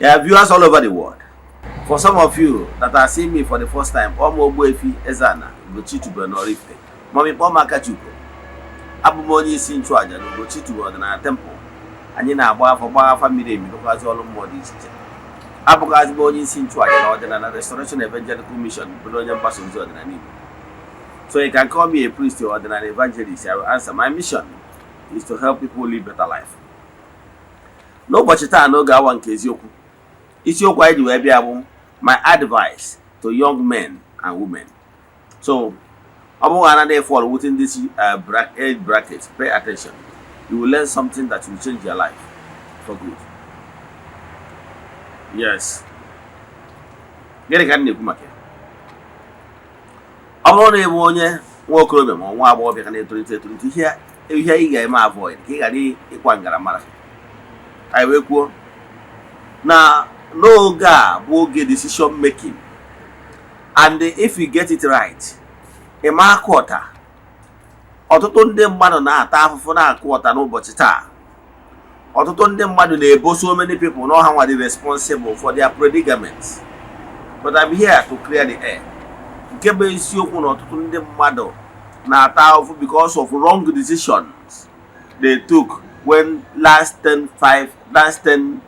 Yeah, viewers all over the world. For some of you that are seeing me for the first time, ọ mụ Ogbuefi Eze-Ana Ugochi tubelu n'Oraifite, maọbụ kpọọ m Akachukwu. Abụ m onye isi nchụaja na Ugochi tubelu ọdịnala temple. Anyị na-agba afọ, gbaa afa miri emi, rụkwazị ọrụ mmụọ dị iche iche. Abụghazị m onye isi nchụaja na Ọdịnala Restoration Evangelical Mission, bụrụ onye mgbasa ozi ọdịnala Igbo. So you can call me a priest or ọdịnala evangelist, I will answer. My mission is to help people live better life. N'ụbọchị taa, n'oge awa nke eziokwu, isiokwu anyị ji wee bịa bụ my advice to young men and women. So ọ bụghị anaghị fall within this age bracket, pay attention. You will learn something that will change your life for good. Yes, gịnị ka m na-ekwu maka ya? Ọ bụrụ na ị bụ onye nwa okorobịa ma nwa agbọghọbịa ka na-etolite etolite, ihe ị ga-eme avoid ka ị ghara ịkwa ngaramara. Anyị wee kwuo na n'oge a bụ oge decision making, and if you get it right, ị ma akụ ọta. Ọtụtụ ndị mmadụ na-ata afụfụ na-akụ ọta n'ụbọchị taa. Ọtụtụ ndị mmadụ na-ebo so many people na ọha nwa dị responsible for their predicaments, but I'm here to clear the air. Nke bụ isiokwu na ọtụtụ ndị mmadụ na-ata ahụhụ because of wrong decisions they took when last 10 5, last 10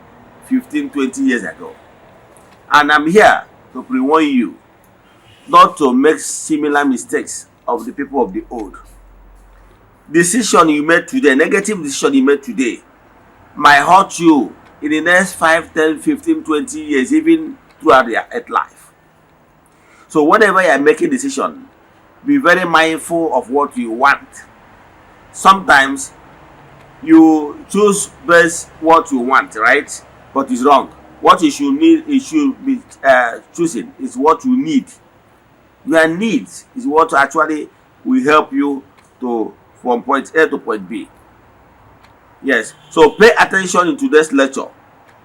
15 20 years ago, and I'm here to pre-warn you not to make similar mistakes of the people of the old. Decision you made today, negative decision you made today, might hurt you in the next 5 10 15 20 years, even throughout your earth life. So whenever you are making decision, be very mindful of what you want. Sometimes you choose based what you want, right? But it's wrong. What you should need, you should be choosing is what you need. Your needs is what actually will help you to from point A to point B. Yes, so pay attention in today's lecture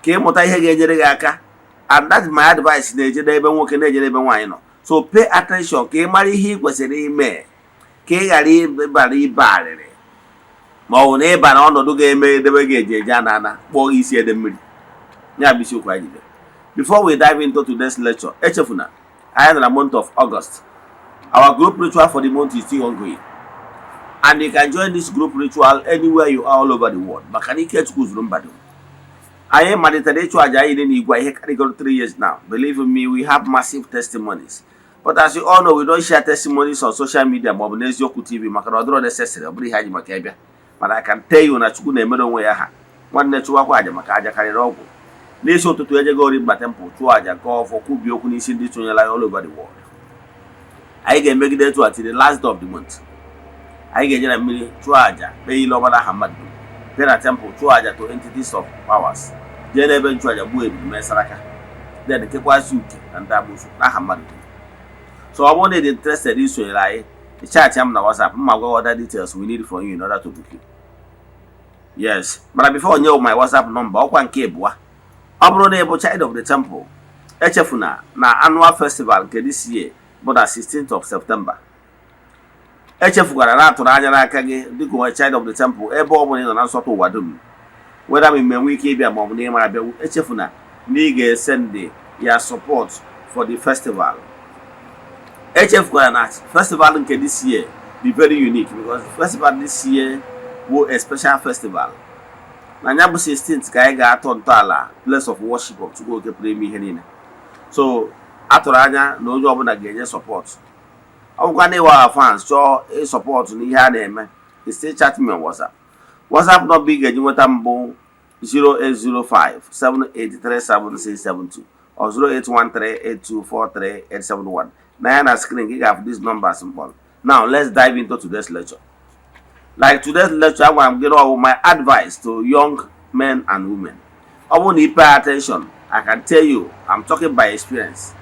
ka ịmụta ihe ga-enyere gị aka. And that's my advice na-eje n'ebe nwoke, na-eje n'ebe nwaanyị nọ. So pay attention ka ị mara ihe ị kwesịrị ime ka ị ghara ịbara ibe arịrị, ma ọ bụ na ịba na ọnọdụ ga-eme edebe gị eji eje ana ana kpọọ gị isi ede mmiri. Ya bụ isiokwu anyị jide. Before we dive into today's lecture, echefuna anyị nọ na month of August. Our group ritual for the month is still ongoing, and you can join this group ritual anywhere you are all over the world, maka na ike Chukwu zuru mba dum. Anyị malitere ịchụ àjà anyị n'igwe ihe karịgoro 3 years now. Believe in me, we have massive testimonies, but as you all know, we don't share testimonies on social media maọbụ n'Eziokwu TV, maka na ọ dịrọ necessary. Ọ bụrụ ihe anyị maka ịbịa, mana I can tell you na Chukwu na-emere onwe ya ha. Nwanne, chụwakwa àjà, maka àjà karịrị ọgwụ. N'isi ụtụtụ, ejego Orimba temple, chụọ àjà nke ọfọ, kwubie okwu n'isi ndị sonyela ya all over the world. Anyị ga-emegide etu a till the last day of the month. Anyị ga-eje na mmiri chụọ àjà, kpee ile ọma n'aha mmadụ dum, bịa na temple chụọ àjà to entities of powers, jee n'ebe nchụàjà gbuo ebili, mee saraka, then kekwasị uke na ndị amụsụ n'aha mmadụ dum. So ọ bụrụ na ị dị interested isonyere anyị, chat m na WhatsApp, mma gwa other details we need from you in order to book you. Yes, mana before nye my WhatsApp number, ọkwa nke ịbụa, ọ bụrụ na ị bụ child of the temple, echefuna na annual festival nke this year bụ na 16th of September. Echefukwara na atụrụ anya n'aka gị dịka onye child of the temple, ebe ọ bụla ị nọ na nsọtụ ụwa dum, weda ma ime nwee ike ịbịa ma ọ bụ na ịma abịa, echefuna na ị ga-esend ya support for the festival. Echefukwara na festival nke this year be very unique, because the festival this year bụ a special festival. Na ya bụ 16th ka anyị ga-atọ ntọala place of worship of Chukwu Oke pụrụ ime ihe niile. So atụrụ anya na onye ọbụla ga-enye support. Ọ bụkwa na ịwa fans chọọ ịsupport n'ihe a na-eme, still chat me on WhatsApp. WhatsApp nọmba ị ga-eji nweta mbụ 0805 7837672 or 08138243871. Na ya na screen gị ga-afụ these numbers mkpọrọ. Now let's dive into today's lecture. Like today's lecture, agwara m gị na ọ bụ my advice to young men and women. Ọ bụrụ na ị pay attention, I can tell you I'm talking by experience.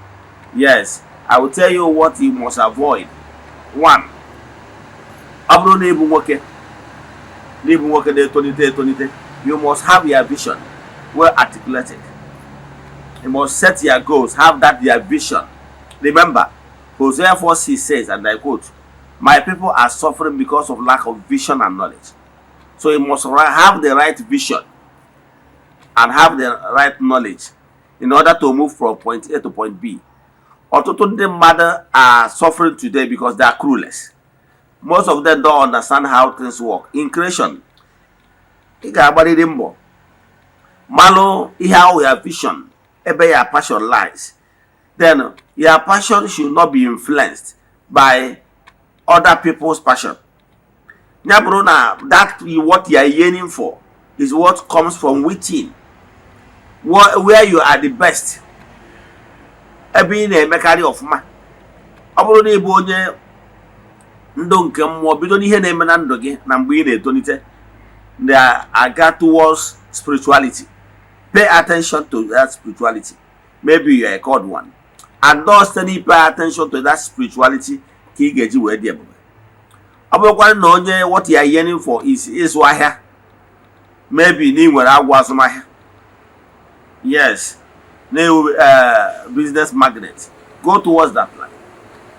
Yes, I will tell you what you must avoid. One, ọ bụrụ na ịbụ nwoke, na ịbụ nwoke na-etolite etolite, you must have your vision well articulated. You must set your goals, have that your vision. Remember, Hosea 4:6 says, and I quote, "My people are suffering because of lack of vision and knowledge." So you must have the right vision and have the right knowledge. In order to move from point A to point B. Ọtụtụ ndị mmadụ are suffering today because they are clueless. Most of them don't understand how things work. In creation, ị ga-agbarịrị mbọ malụ ihe ahụ ya vision, ebe ya passion lies. Then your passion should not be influenced by other people's passion. Ya bụrụ na that what you are yearning for is what comes from within, where you are the best, ebe ị na-emekarị ọfụma. Ọ bụrụ na ị bụ onye ndụ nke mmụọ, bido n'ihe na-eme na ndụ gị na mgbe ị na-etolite na-aga towards spirituality. Pay attention to that spirituality. Maybe you are a called one, and not steady pay attention to that spirituality ka ị ga-eji wee dị ebube. Ọ bụrụkwa na onye what you are yearning for is ịzụ ahịa, maybe na ị nwere agwụ azụmahịa, yes, na business magnet, go towards that line.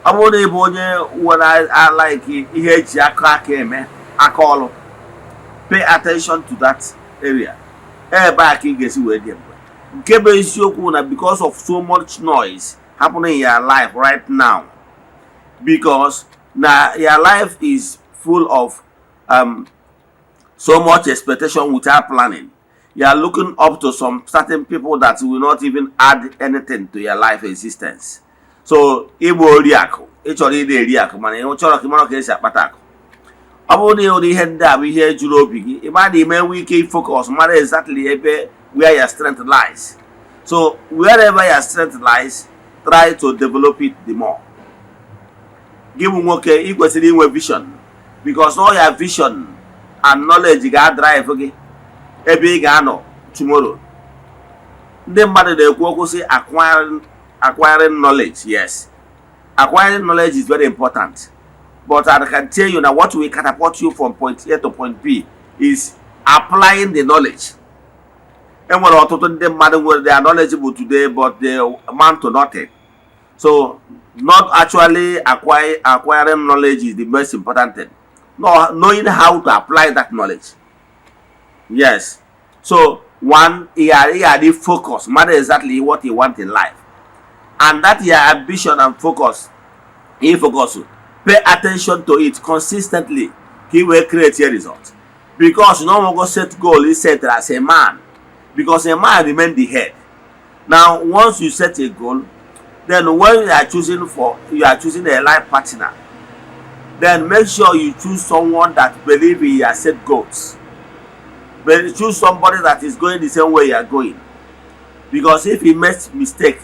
Ọ bụrụ na ị bụ onye nwere like ihe eji aka aka eme, aka ọlụ, pay attention to that area. Ebe a ka ị ga-esi wee dị ebube. Nke bụ eziokwu na because of so much noise happening in your life right now, because na your life is full of so much expectation without planning. You are looking up to some certain people that will not even add anything to your life existence. So ịgba ori akụ, ị chọrọ ịdị eri akụ, mana ị chọrọ ka ị mara ka esi akpata akụ. Ọ bụrụ na ịhụrụ ihe ndị a bụ ihe juru obi gị, ị ma na ime enwe ike focus mara exactly ebe where your strength lies. So wherever your strength lies, try to develop it the more. Gị bụ nwoke, ị kwesịrị inwe vision, because all your vision and knowledge ga-drive gị ebe ị ga-anọ tomorrow. Ndị mmadụ na-ekwu okwu sị acquiring knowledge. Yes, acquiring knowledge is very important, but I can tell you now, what will catapult you from point A to point B is applying the knowledge. Enwere ọtụtụ ndị mmadụ nwere their knowledge bụ today, but they amount to nothing. So not actually acquiring knowledge is the most important thing, no, knowing how to apply that knowledge. Yes. So one, you are the focus, matter exactly what you want in life, and that your ambition and focus, you focus, pay attention to it consistently ka ị wee create a result, because you no go set goal is set as a man, because a man remain the head. Now, once you set a goal, then when you are choosing a life partner, then make sure you choose someone that believe in your set goals, but choose somebody that is going the same way you are going, because if he makes mistake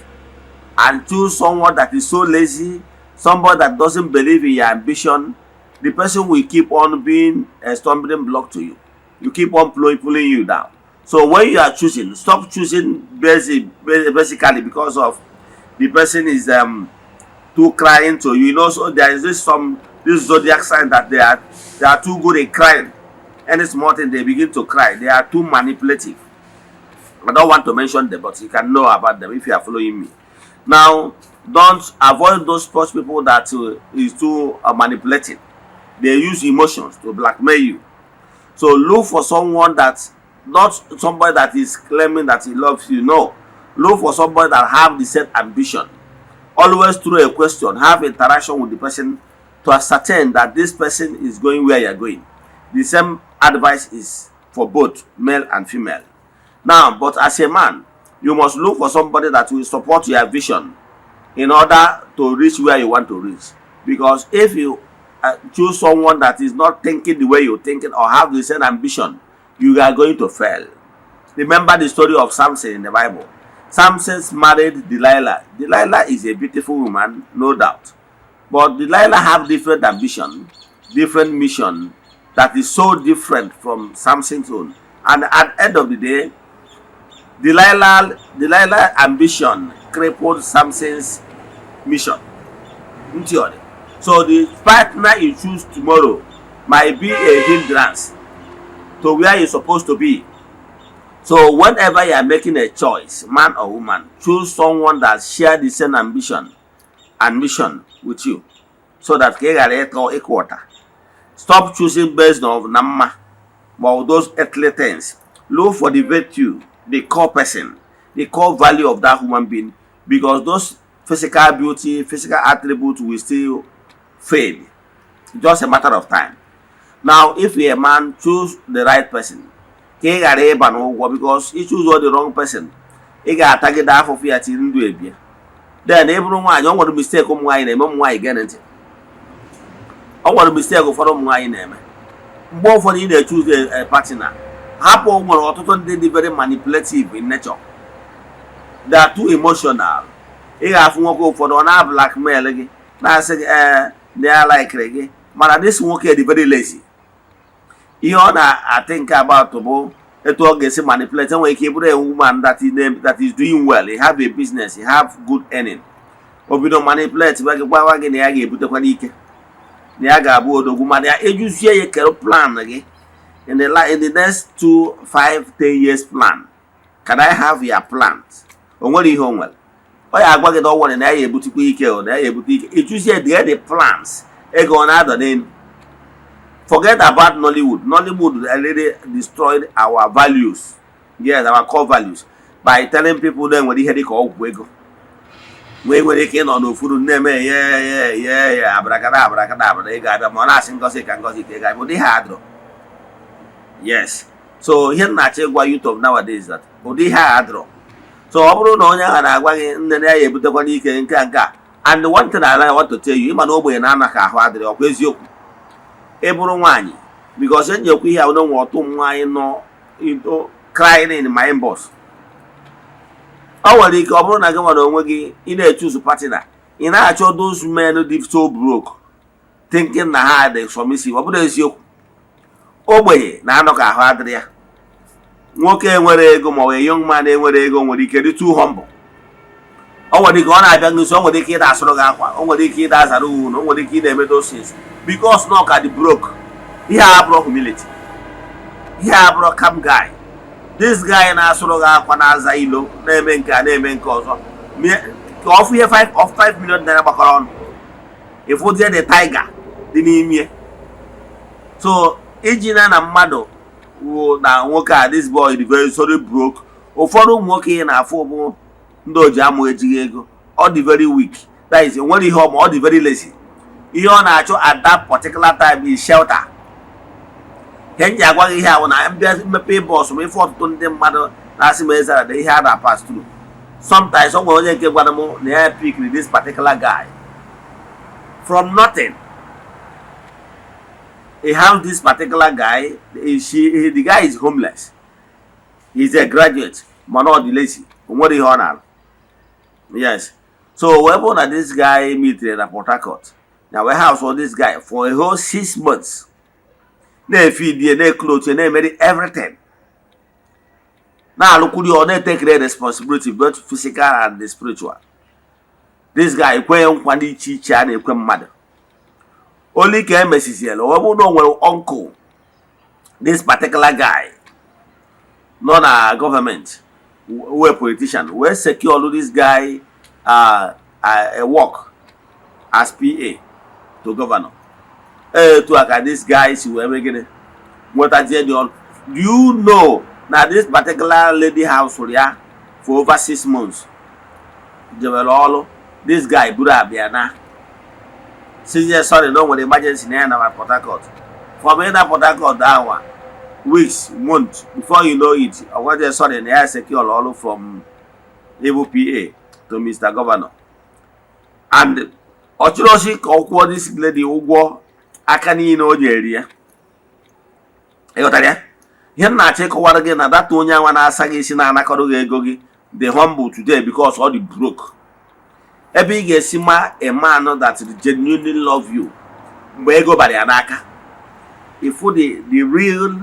and choose someone that is so lazy, somebody that doesn't believe in your ambition, the person will keep on being a stumbling block to you. You keep on pulling you down. So when you are choosing, stop choosing basically because of the person is too crying to you. So there is this zodiac sign that they are too good in crying. Any small thing, they begin to cry. They are too manipulative. I don't want to mention them, but you can know about them if you are following me. Now, don't avoid those first people that is too manipulative. They use emotions to blackmail you. So look for someone that, not somebody that is claiming that he loves you. No, look for somebody that have the same ambition. Always throw a question, have interaction with the person to ascertain that this person is going where you're going. The same advice is for both male and female. Now, but as a man, you must look for somebody that will support your vision in order to reach where you want to reach, because if you choose someone that is not thinking the way you're thinking or have the same ambition, you are going to fail. Remember the story of Samson in the Bible. Samson married Delilah. Delilah is a beautiful woman, no doubt, but Delilah have different ambition, different mission that is so different from Samson's own, and at the end of the day, Delilah ambition crippled Samson's mission. Ntị ọ dị? So the partner you choose tomorrow might be a hindrance to where you're supposed to be. So whenever you are making a choice, man or woman, choose someone that share the same ambition and mission with you, so that ka ị ghara ịkọ ịkụ ọta. Stop choosing based on na mma ma ọ those earthly things. Look for the virtue, the core person. the core value of that human being, because those physical beauty, physical attributes will still fade, just a matter of time. Now, if you're a man, choose the right person ka ị ghara ịba n'ụgwọ, because ị choose the wrong person, ị ga-atagide afụfụ ya tiri ndụ ebie. Then ị bụrụ nwaanyị, o nwere mistake ụmụ nwaanyị na-eme. Ụmụ nwaanyị, gee ntị. O nwere mistake ụfọdụ ụmụ nwaanyị na-eme. Mgbe ụfọdụ ị na-echoose a partner, hapụ, nwere ọtụtụ ndị dị very manipulative in nature. They are too emotional. Ị ga-afụ nwoke ụfọdụ, ọ na-blackmail gị, na-asị gị ee na ya likere gị, mana this nwoke dị very lazy. Ihe ọ na-think about bụ etu ọ ga-esi manipulate. Enwere ike ịbụrụ a woman that is doing well, he have a business, he have good earning. O bido manipulate gwa gị, gwawa gị na ya ga-ebutekwa n'ike, na ya ga-abụ odogwu, mana ya ejuzie ya kere plan gị in the next 2, 5, 10 years plan. Can I have your plans? O nwere ihe o nwere ọ ya agwa gị na ọ nwere na ya ga-ebutekwa ike, o na ya ga-ebute ike. Ejuzie the plans, ego ọ na-adọ n'elu. Forget about Nollywood. Nollywood already destroyed our values, yes, our core values, by telling people na enwere ihe dịka ọgwụ ego wee nwere ike ịnọ n'ofuru na-eme ye ye ye ye abracada abracadabra, ị ga-abịa ma ọ na-asị ngozi ka ngozi ka ị ga-abịa. Ụdị ha adịrọ. Yes, so ihe m na-achọ ịgwa youth of nowadays that ụdị ihe a adịrọ. So ọ bụrụ na onye ahụ na-agwa gị nne na ya ebutekwa n'ike nke a nke a. And the one thing I want to tell you, ịma na ogbenye na-ana ka ahụ adịrị ọkwa eziokwu. Ị bụrụ nwaanyị, because e nyekwa ihe a na nwe ọtụ nwaanyị nọ into crying in my inbox. Ọ nwere ike ọ bụrụ na gị nwere onwe gị, ị na-echoose partner, ị na-achọ those men dị so broke, thinking na ha dị submissive. Ọ bụrụ eziokwu, ogbenye na-anọ ka ahụ adịrị ya. Nwoke enwere ego ma ọ bụ young man enwere ego nwere ike dị too humble. O nwere ike ọ na-abịa gị nso, o nwere ike ịda asụrụ gị akwa, o nwere ike ịda azara unu, o nwere ike ị na-eme those things because na ọ ka dị broke. Ihe a abụrụ humility, ihe a abụrụ calm guy. This guy na-asụrụ gị akwa, na-aza ilo, na-eme nke a, na-eme nke ọzọ, ka ọ fụ ihe 5 of 5 million naira gbakọrọ ọnụ, ịfụzie the tiger dị n'ime. So iji na mmadụ wụ na nwoke a, this boy dị very sorry broke. Ụfọdụ ụmụ nwoke ị na-afụ bụ ndị oji amụ ejighị ego, ọ dị very weak. That is, nwere ihe ọma, ọ dị very lazy. Ihe ọ na-achọ at that particular time is shelter. Ihe m ji agwa gị ihe ahụ na mbịa mmepe bọs ma ife ọtụtụ ndị mmadụ na-asị m ezara na ihe a na pass through sometimes. Ọ nwere onye nke gwara m na ya pick this particular guy from nothing. He have this particular guy, the guy is homeless. He's a graduate, mana ọ dị lazy, o nwere ihe ọ na-arụ. Yes, so wee bụ na this guy meetere na Port Harcourt na wee house for this guy for a whole 6 months, na-efeedie, na-eclothe, na-emeri everything, na-alụkwuri, ọ na-etekere responsibility, both physical and the spiritual. This guy kwenye nkwa dị iche iche a na-ekwe mmadụ oli ka emesiziela. Ọ bụrụ na o nwere uncle this particular guy nọ na gọọmenti, wee politician, wee secure this guy a work as PA to governor. Etu a ka this guy si wee mee gịnị, nwetazie dị ọrụ. Do you know na this particular lady house ya for over 6 months jebere ọrụ, this guy buru abịa na sizie sorry na o nwere emergency na ya na Port Harcourt. From ịna Port Harcourt ahụ, weeks, months, before you know it, ọ gwazie sorry na ya secure ọrụ from ịbụ PA to Mr. Governor, and ọ chọrọsi ka ọ kwụọ this lady ụgwọ aka niile o nyere ya. Ịghọtara ya? Ihe m na-achọ ịkọwara gị na data onye anwa na-asa gị isi, na-anakọrọ gị ego gị, dị humble today because ọ dị broke. Ebe ị ga-esi ma a man that genuinely love you, mgbe ego bara ya n'aka, ifu the real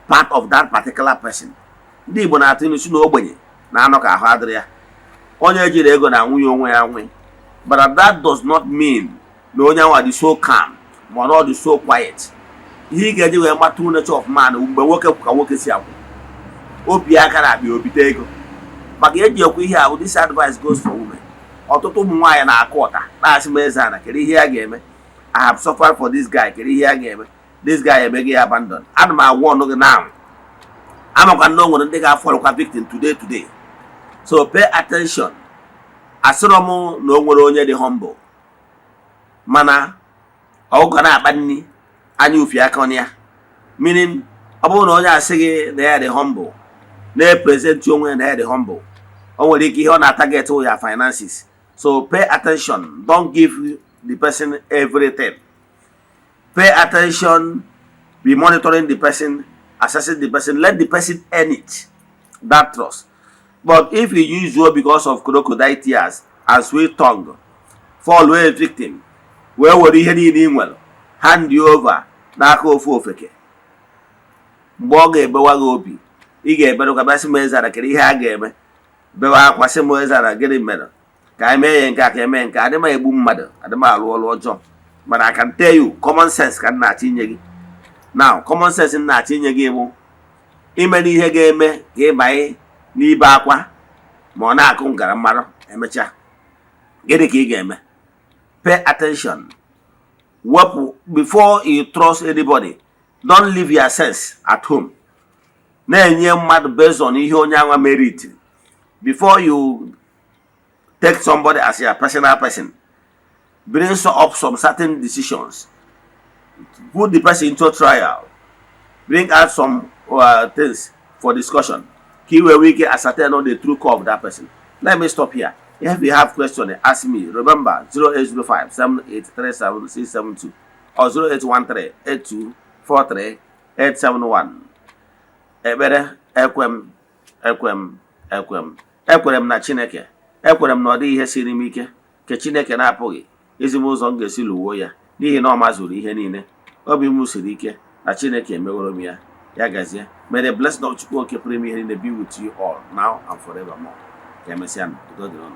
part of that particular person. Ndị Igbo na-atụ ilu si na ogbenye na-anọ ka ahụ adịrị ya. Onye jiri ego na nwunye onwe ya nwe, but that does not mean na onye anwa dị so calm ma na ọ dị so quiet. Ihe ị ga-eji wee mata true nature of man, mgbe nwoke ka nwoke si akwụ obi aka na akpa obite ego maka eji ekwu ihe ahụ. This advice goes for women. Ọtụtụ ụmụ nwaanyị na-akụ ọta na-asị m, eze ana, kedu ihe ya ga-eme? I have suffered for this guy, kedu ihe ya ga-eme? This guy emeghị ya abandon. Ana m agwa ọnụ gị now, amakwa na o nwere ndị ga-afallụkwa victim today. Today So pay attention. Asịrọ m na o nwere onye dị humble, mana ọ na-akpa nri anya ufi aka ọnụ ya, meaning ọ bụrụ na onye asị gị na ya dị humble, na-epresent onwe ya na ya dị humble, o nwere ike ihe ọ na-target ya finances. So pay attention. Don't give the person everything. Pay attention. Be monitoring the person, assessing the person. Let the person earn it, that trust. But if you use you because of crocodile tears and sweet tongue, fall a victim, wee were ihe niile ị nwere hand you over n'aka ofu ofeke, mgbe ọ ga-ebewa gị obi, ị ga-eberụ bịa sị m, "Ezara, kedu ihe a ga-eme?" Bewa akwa, sị m, "Ezara, gịnị mere ka anyị mee ya nke a, ka eme nke a?" Adị m egbu mmadụ, adị m alụ ọrụ ọjọọ, mana I can tell you, common sense ka m na-achọ inye gị now. Common sense m na-achọ inye gị bụ imere ihe ga-eme ka ị banye n'ibe akwa ma ọ na-akụ ngara mmarụ emechaa. Gịnị ka ị ga-eme? Pay attention. Wepụ before you trust anybody. Don't leave your sense at home. Na-enye mmadụ based on ihe onye anwa merit. Before you take somebody as your personal person, bring up some certain decisions, put the person into trial, bring out some things for discussion ka i wee nwee ike ascertain on the true core of that person. Let me stop here. If you have question, ask me. Remember 0805 7837 672 or 0813 8243 871. Ekpere. Ekwem, ekwem, ekwem, ekwere m na Chineke. Ekwere m na ọ dịghị ihe siri m ike nke Chineke na-apụghị ezi m ụzọ m ga-esi lụwuo ya, n'ihi na ọ mazuru ihe niile. Obi m siri ike na Chineke emeworo m ya. Ya gazie. May the blessing of Chukwu Oke pụrụ ime ihe niile be with you all now and forevermore. Ka emesịa. Udo dịrị unu.